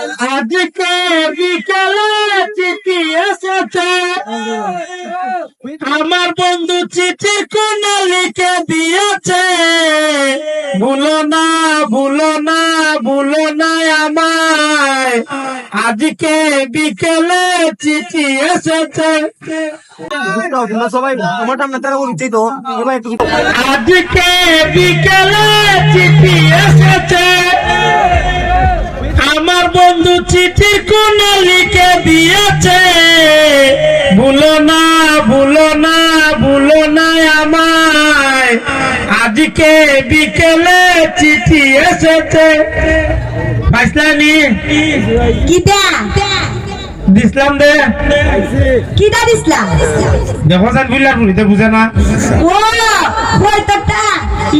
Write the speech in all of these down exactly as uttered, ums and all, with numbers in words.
আজকে বিকেলে চিঠি এসেছে, আমার বন্ধু চিঠির কোণে লিখে দিয়েছে, ভুলো না, ভুলো না, ভুলো না আমায়। আজকে বিকেলে চিঠি এসেছে। সবাই আমার সামনে তারা বলছি তো, এবার একটু আজকে বিকেলে চিঠি এসেছে, আমার বন্ধু চিঠির কোণে লিখে দিয়েছে, ভুলো না, ভুলো না, ভুলো না আমায়। আজকে বিকেলে চিঠি এসেছে। পাইছলানি? কিতা? দিছলাম দে। কিতা দিছলা? দেখো জান, বুঝলাম নি, তে বুঝে না। ও, কইতরটা।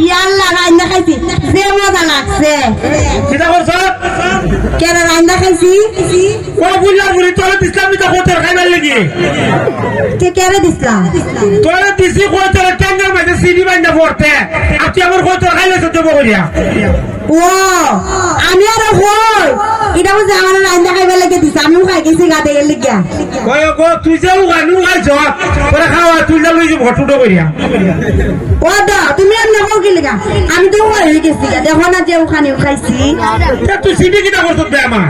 ইয়াল্লা, রাইন্দা খাইছি। যে মজা লাগছে। কিতা করছো? কেনে রাইন্দা খাইছি? ও বুঝলাম নি, তোরে দিছলাম নি তো কইতর খাইবার লাগি। কে কেনে দিছলা? তোরে দিছি কইতর, ট্যাঙ্গার মাঝে সিডি বাইন্দা পড়তে। আর তুই আমার কইতর খাইলে তো দেবো করিয়া। ও, আমি আরো কই, ইটা বুঝি আমারে রাইন্দা খাইবার লাগি দিছে, আমিও খাই গেছি গাতে গেলে গিয়া। কই গো, তুই যে উগানু খাইছ, তোরে খাওয়া, তুই যা লই যাবো, টুটো করিয়া। ও দা, তুমি এমনে কও কি লিগা? আমি তো উগাই হয়ে গেছি গা, দেখো না যে উখানি খাইছি। তা তুই সিডি কিতা করছত বে আমার?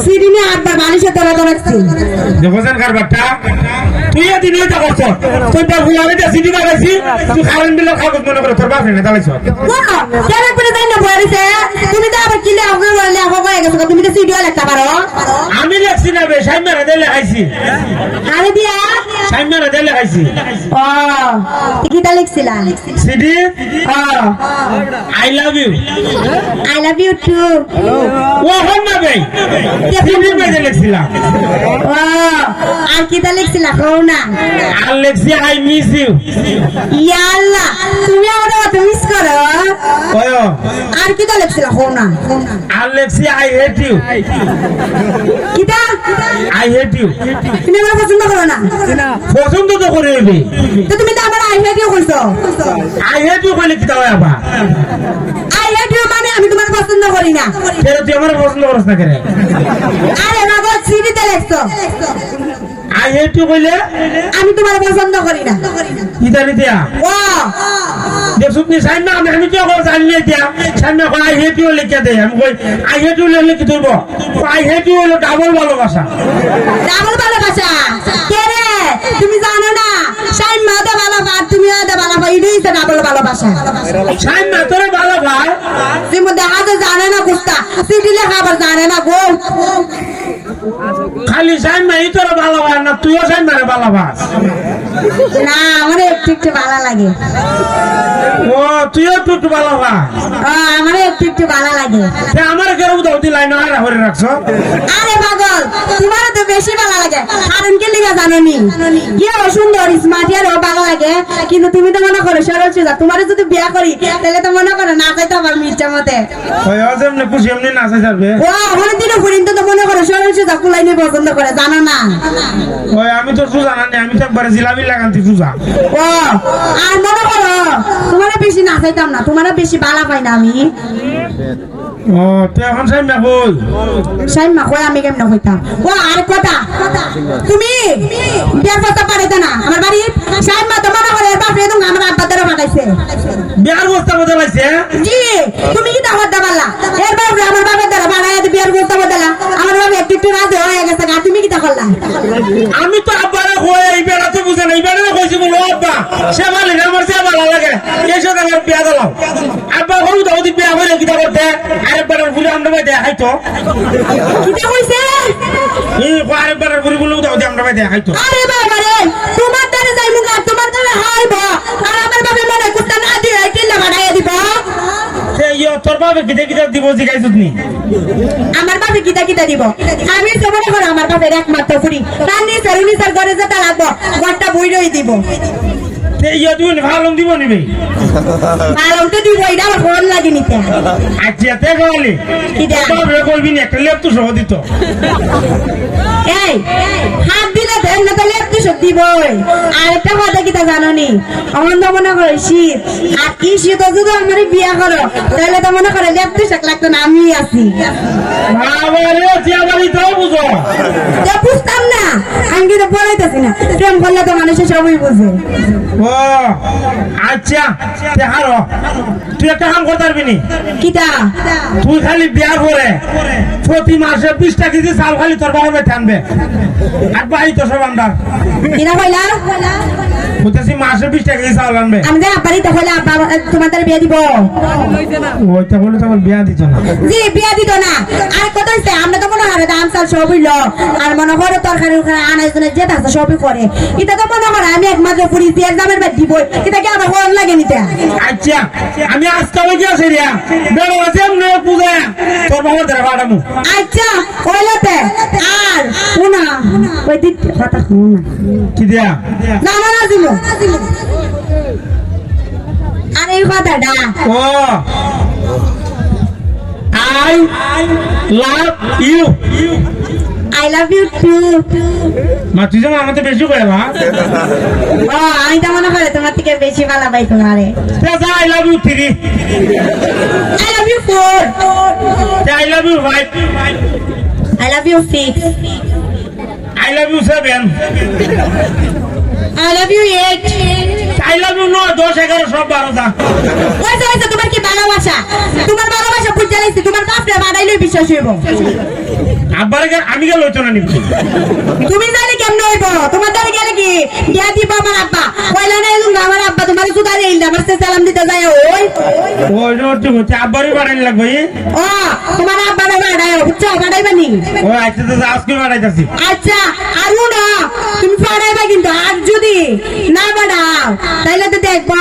সিডি নিয়া আটবার বালিশে ধরা ধরা রাখছি। দেখো যেন কারবারটা, তুই এদিন ওইটা করছত। তুই তোর ফুলারে যে সিডি বানাইছি, তুই কারেন্ট বিলের কাগজ মনে করে তোর বাপরে নেতা লাইছ। ও, কেন করে তাই না বলেছে? তুমি তো আবার কি লেখো বলে লেখো হয়ে গেছো, তুমি তো সিডিও লেখতে পারো। আমি লেখছি না বে, সাইমারে দে লেখাইছি। আরে দিয়া? সাইমারে দে লেখাইছি। ও, তুই কিতা লিখছিলা? সিডি? ও। I love you. I love you too. ও হন না বে। কে সিডি তুমি? বাইরে লেখছিলাম। ও, আর কিতা লিখছিলা? কও না। আর লেখছি, "I miss you." ইয়াল্লা, তুমি আমার অত মিস করো? ওয়। আর কিতা লেখছিলা? কও না। আর লেখছি, "I hate you." কিতা? "I hate you." তুমি আমার পছন্দ করো না? পছন্দ তো করে এবে। তো তুমি তো আমার "I hate you" কইছো। "I hate you" কইলে কিতা হয় আবার? "I hate you" মানে আমি তোমার পছন্দ করি না। কেন তুই আমার পছন্দ করছ না কেন? আরে বাবা, সিডিতে লেখছো। "I hate you" কইলে? আমি তোমার পছন্দ করি না। ইদানি দিয়া? ও। দেখছত নি, সাইমা, আমি, আমি তো এখন জানি না দিয়া। সাইমা কয়, "I hate you" লিখে দে। আমি কই, "I hate you" লিখলে কি তুলবো?" "I hate you" হলো ডাবল ভালোবাসা। ডাবল ভালোবাসা? কে রে? তুমি জানো না? সাইমা তো ভালো পায়, তুমিও তো ভালো পাও। এটাই তো ডাবল ভালোবাসা। সাইমা তোরে ভালো পায়? তুমি দেখা তো জানে না কুস্তা। সিডি লেখা আবার জানে না গো। খালি সাইমাই তোরে ভালো পায় না, তুইও সাইমারে ভালো পাস? না, আমার একটু একটু ভালো লাগে। ও, তুইও একটু একটু ভালো পাস? ও, আমার একটু একটু ভালো লাগে। তে আমার কেউ উদাও দিলাই না, আর হরে রাখছো? আরে পাগল, তোমার তো বেশি ভালো লাগে। কারণ কি লিগা জানো নি? ইয়ে সুন্দর, স্মার্ট, ইয়ার ও ভালো লাগে। কিন্তু তুমি তো মনে করো সরল সোজা। তোমারে যদি বিয়া করি, তাহলে তো মনে করো না যাইতে পারবো ইচ্ছা মতে। ওই, ও যেমনে খুশি এমনে নাচে যাবে। ও, ওখানে দিনে ফুরিন তো মনে করো সরল সোজা কুলাইনি পছন্দ করে, জানো না? ওই, আমি তো সুজা না নে, আমি তো একবারে জিলাপি লাগান্তি সুজা। ও, আর মনে করো, তোমারে বেশি নাচাইতাম না, তোমারে বেশি বালা পাই না আমি। ও, তে এখন সাইমা কই? সাইমা কই আমি কেমনে কইতাম? ও, আর কথা, তুমি বিয়ার প্রস্তাব পাঠাইতা না আমার বাড়ি? সাইমা তো মনে করে এর বাপরে তুমি আমার আব্বার দ্বারা পাঠাইছে। বিয়ার প্রস্তাব পাঠাইছে? জি, তুমি কিতা করতে পারলা? এর বাপরে আমার বাপের দ্বারা পাঠাইয়া দি বিয়ার প্রস্তাব দিলা। আমার বাপ একটু একটু রাজি হয়ে গেছে, আর তুমি কিতা করলা? আমি তো আব্বারে কই, এই বেটা তো বুঝে না, এই বেটারে কইছি বলো, "আব্বা, সে মালিক আমার সে ভালো লাগে, এই সাথে আমার বিয়া দিলাম।" আব্বা কই, "উদাও দি বিয়া করে কিতা করতে?" আরেক বেটার ফুরি আমরা ভাই দেখাই তো। কিতা কইছে? এই কো আরেক বেটার ফুরি বলে, "উদাও দি আমরা ভাই দেখাই তো।" আরে বাবা রে, তোমার দ্বারা যাইমু না, তোমার দ্বারা হারবো। আর আমার বাপে মনে কুস্তা না দিয়ে কিল্লা বানাইয়া দিব। সে ইয়ো, তোর বাপে কিতা কিতা দিব জিগাইছত নি? আমার বাপে কিতা কিতা দিব? আমি তো মনে করো আমার বাপের একমাত্র ফুরি। তার নিচে উনি স্যার ঘরে যেতে লাগবো, ঘরটা বই রই দিব। তে ইয়ো, তুই ফালং দিব নি বে? ফালং তো দিব, এটা আমার ফোন লাগে নিতে। আচ্ছা, তে গেলি। কিতা? তোর বাপরে কইবি নি, একটা লেপ তো সহ দিত। এই, হাত দিলে দেন না, তাহলে একটু দিবই। আর একটা কথা কিতা জানো নি? অখন তো মনে করো শীত, আর ই শীত যদি আমারে বিয়া করো, তাইলে তো মনে করো লেপ তোশাক লাগতো না, আমি আছি। বাবা রে, তুই আবার ইতাও বুঝো? তে বুঝতাম না, আমি কিন্তু বলাইতেছি না। প্রেম করলে তো মানুষে সবই বুঝে। ও আচ্ছা, তে হারো, তুই একটা কাম করতে পারবি নি? কিতা? তুই খালি বিয়ার পরে প্রতি মাসে বিশটা কেজি চাউল খালি তোর বাবার বাড়িত আনবে। আর বাড়ি তো সব আমরা। কিনা কইলা? বুঝতেছি, মাসে বিশটা কেজি চাউল আনবে। আমি যে আব্বারই তো কইলা, আব্বা তোমার তার বিয়া দিব। ওইটা বলে তো আমার বিয়া দিত না। জি, বিয়া দিত না। আর কথা হইছে, আমরা তো মনে হয় ধান চাল সবই ল। আর মনে করো তরকারি উরকারি আনাজ উনাজ যেটা আছে সবই করে। এটা তো মনে হয় আমি একমাত্র পুরি বিয়ার দামের বাদ দিব। এটা কি আমার হওয়ার লাগে নিতে? আচ্ছা, আমি আজকে ওই গিয়া সেরিয়া। বড় আছে এমনি পূজা। তোর বাবার দ্বারা পাঠামু। আচ্ছা, কইলাতে। আর হুনা, ওই দিক কথা হুনা। কি দিয়া? না, না, না, দিল। আর এই কথাটা। ও। I love you. I love you too. মা, তুই যেমন আমাকে বেশি করে, মা। ও, আমি তো মনে করে তোমার থেকে বেশি ভালো পাই তোমারে। I love you three. I love you four. I love you five. I love you six. I love you seven. I love you eight. I love you নয়, দশ, এগারো, সব বারোটা। ওই যে, ওই যে, তোমার কি ভালোবাসা? তোমার ভালোবাসা বুঝে লাইছি, তোমার বাপরে বাড়াইলে বিশ্বাস হইব। আব্বারে গে-, আমি গেলে হইতো না নি। তুমি জানি কেমনে হইব? তোমার দ্বারা গেলে কি বিয়া দিব আমার আব্বা? কইলা না এরকম আমার আব্বা তোমার সুদা দিল, আমার সে সালাম দিতে যায় ওই। ওই জন্য তুই হচ্ছে আব্বারই বাড়াইলে লাগবে, ই? ও, তোমার আব্বারে বাড়াইও, বুঝছো? বাড়াইবা নি? ও, আচ্ছা, তো আজকে বাড়াইতাছি। আচ্ছা, আর হুনো, তুমি বাড়াইবা কিন্তু, আর যদি না বাড়াও, তাইলে তো দেখবো।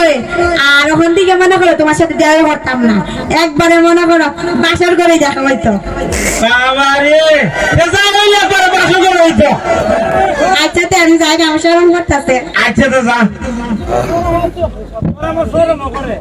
আর ওখান থেকে মনে করো তোমার সাথে দেখা করতাম না, একবারে মনে করো বাসর করে দেখা হইতো। বাবা রে, এ যা কইলে একবারে বাসর করে হইতো। আচ্ছা, তে আমি যাই, আমার শরম করতেছে। আচ্ছা, তো যা। ওরা আমার শরম করে।